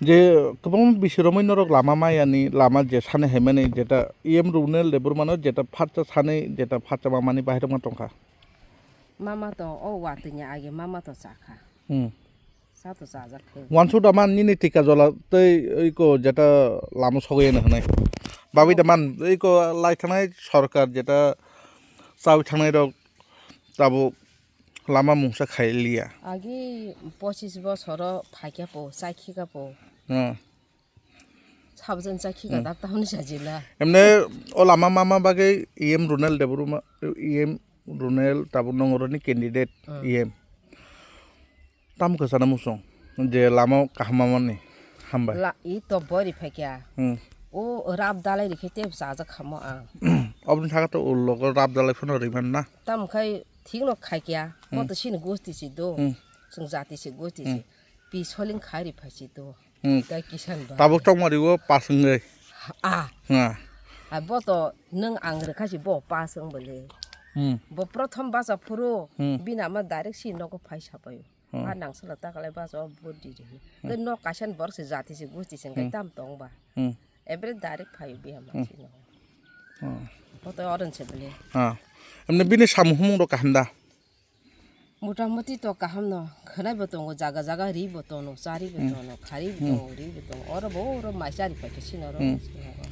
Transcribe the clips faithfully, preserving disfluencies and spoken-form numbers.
Je kwbangma bisi romwi norok lama mayani, lama je sani haimani, jeta E M Runel Debbarmano jeta phatsa sani, jeta phatsa mamani bahai rokma tongkha. Mama to o watwi ni age mama to chakha. Hmm. Sa to chajak khe. Wansuk da man nini tika jola tei iko jeta lama sogwi ano hwnwi. Bawi da man iko lai thangnai sorkar jeta chawi thangnai rok tabuk lama mungsa khai liya. Agi pochis bosoro phaikya po, chaikhi ka po. Hmm. Sabjan chaikhi ka Hmm. dak tahoni sajila. Emne o lama mama bagwi E M Runel Debbarma, E M Runel tabuk nongoroni candidate Hmm. E M. Tamo khe sana musung je lama kaham mamani hambai. La, i to bori phaikya. Hmm. O rap dalai rikhe te chajak khamo ang. Oboni thaka to ulo ko rap dalai phano riman na. Tam khai thik no khaikya. Hmm. Mo to sini gosti si do. Hmm. Sung jati si gosti si. Hmm. Pi soling khai ri phai si do. Hmm. Tei kisan ba. Tabuk chongmari o pass wngwi. Ah. Ha. Ah, bo to nwng ang rwkha si bo pass wng bole. Hmm. Bo prothom basa phuru Hmm. bini ama direct si nogo phai sapaio. Hmm. Ah, nang sala ta kalai basa o bo di di. Hmm. Tei nok kaisa ni borok se jati se gusti se Hmm. tam tong ba. Hmm. Every direct phai biya ma Hmm. si nogo. Hmm. Bo to oron se bole. Ha. Emne bini samung humung rok kaham da? Motamoti to kaham no, khwnai bo tongo, jaga jaga ri bo tono, chari bo Hmm. tono, khari bo Hmm. tongo, ri bo tongo, oro bo oro mai chari pai khe sino oro Hmm. sino oro.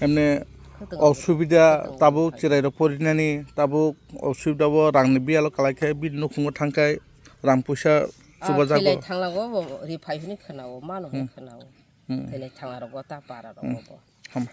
Emne Khwtwng osubida khwtwng tabuk phai. Chirai rok porinani, tabuk osubida bo rang ni biyalo kalai khe bini nukhungo thang khe rang puisa Ah, chubajago. Thilai thanglago bo ri phai hwnwi khwnao, mano hwnwi Hmm. khwnao. Hmm. Thilai thangla rogo ta para rogo Hmm. bo. Hama.